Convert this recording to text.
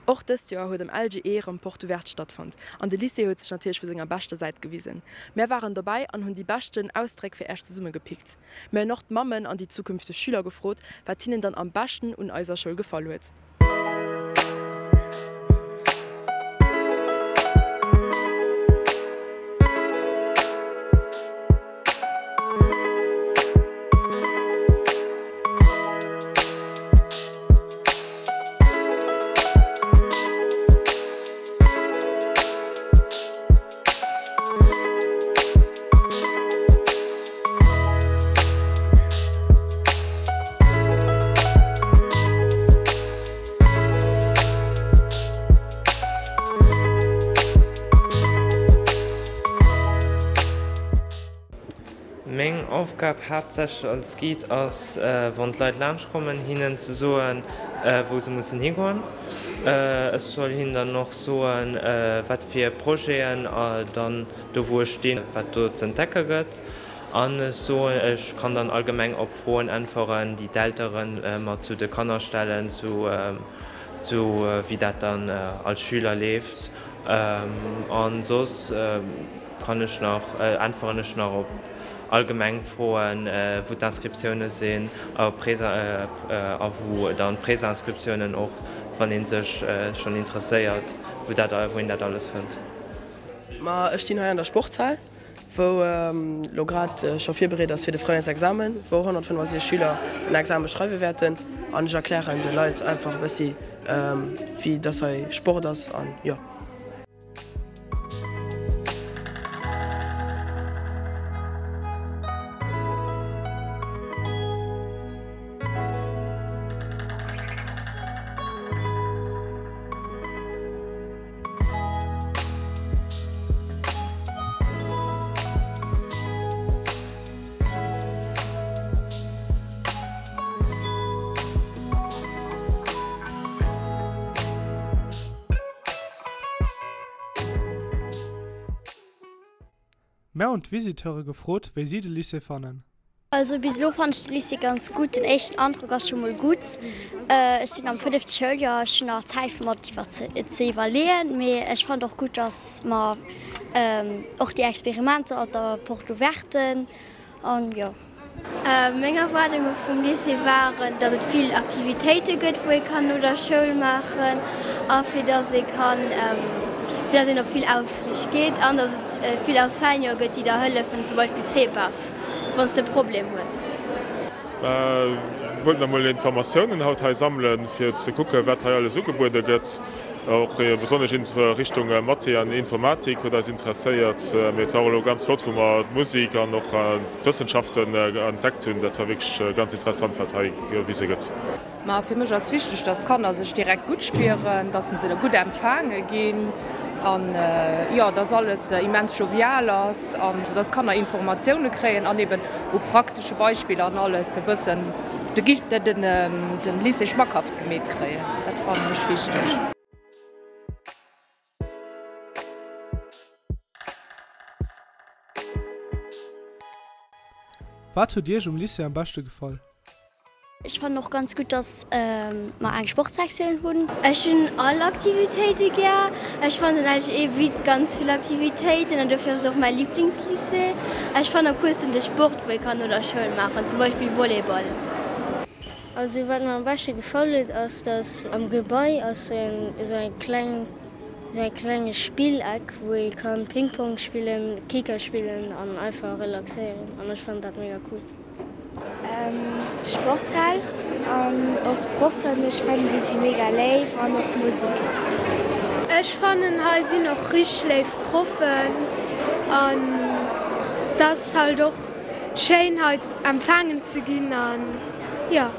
Och dëst Joer huet am LGE erëm Porte Ouverte stattfonnt an de Lycée huet sech natierlech vu senger beschter Säit gewisen. Mär waren dobäi an hunn déi beschten Ausdréck fir Äech zesummegepickt. Mär hunn och d'Mammen an déi zukünfteg Schüler gefrot, wat hinnen dann am beschten un eiser Schoul gefall huet. Meng Aufgab haaptsächlech als Guide ass, wann d'Leit laanscht kommen, hinnen ze soen, wou se mussen higoen. Ech soll hinnen dann och soen, wat fir Projeten dann do wou ech stinn, wat do z'entdecke gëtt. An ech soen, ech kann dann allgemeng op Froen äntweren, déi d'Eltere mer zu de Kanner stellen, zu wéi dat dann als Schüler leeft. An soss. Kann ech nach, äntweren ech nach op allgemeng Froen, wou d'Inscriptioune sinn a wou dann d'Préinscriptiounen och, wann ee sech schonn interesséiert, wou dat, wou een dat alles fënnt. Ma ech stinn hei an der Sportshal, wou elo grad scho virbereet ass fir de Premièresexamen, wou 165 Schüler den Exame schreiwe wäerten. An ech erklären de Leit einfach e bëssi wéi dass hei Sport ass an jo. Mär hunn d'Visiteure gefrot, wéi si de Lycée fannen. Also bis elo fannen ech de Lycée ganz gutt. Den éischten Androck ass scho mol gutt. Ech sinn am fënnefte Schouljoer, ech hunn nach Zäit fir mer et ze iwwerleeën. Mee ech fannen och gutt, datt mer och déi Experimenter op der Porte ouverte An jo. Meng Erwaardunge vum Lycée waren, datt et vill Aktivitéite gëtt, wou ee kann no der Schoul maachen a fir datt ee kann, fir datt een op vill Ausflich geet an datt et vill Enseignante gëtt, déi der hëllefen, zum Beispill CEPAS, wann s de e Problem hues. Mer wollten emol Informatiounen haut hei sammelen, fir ze kucken, wat hei alles ugebuede gëtt. Och besonnesch in Richtung Mathé an Informatik huet eis interesséiert. Mee et war och elo ganz flott, wou mer d'Musik an och d'Wëssenschaften entdeckt hunn. Dat war wierklech ganz interessant, wat hei gewise gëtt. Ma fir mech ass wichteg, dass d'Kanner sech direkt gutt spieren, dass se gutt empfaange ginn an jo, dass alles immens jovial ass an dass d'Kanner Informatioune kréien an eben u praktesche Beispiller an alles e bëssen de Lycée schmackhaft gemeet kréien. Dat fannen ech wichteg. Wat huet Iech um Lycée am beschte gefall? Ech fannen och ganz gutt, dass mer eng Sportsektioun hunn. Ech hunn all Aktivitéite gär. Ech fannen den LGE bitt ganz vill Aktivitéiten an dofir ass et och mäi Liblingslycée. Ech fannen am coolsten de Sport wou ee kann no der Schoul maachen, zum Beispill Volleyball. Also wat mer am beschte gefall huet ass dass am Gebai ass esou eng kleng esou e klenge Spilleck wou ee kann Ping Pong spillen, Kicker spillen an einfach relaxéieren an ech fannen dat mega cool. D'Sporthal an och d'Proffen, ech fannen déi si mega léif an och d'Musek. Ech fannen hei sinn och richteg léif Proffen an et ass halt och schéin hei empfaangen ze ginn an jo.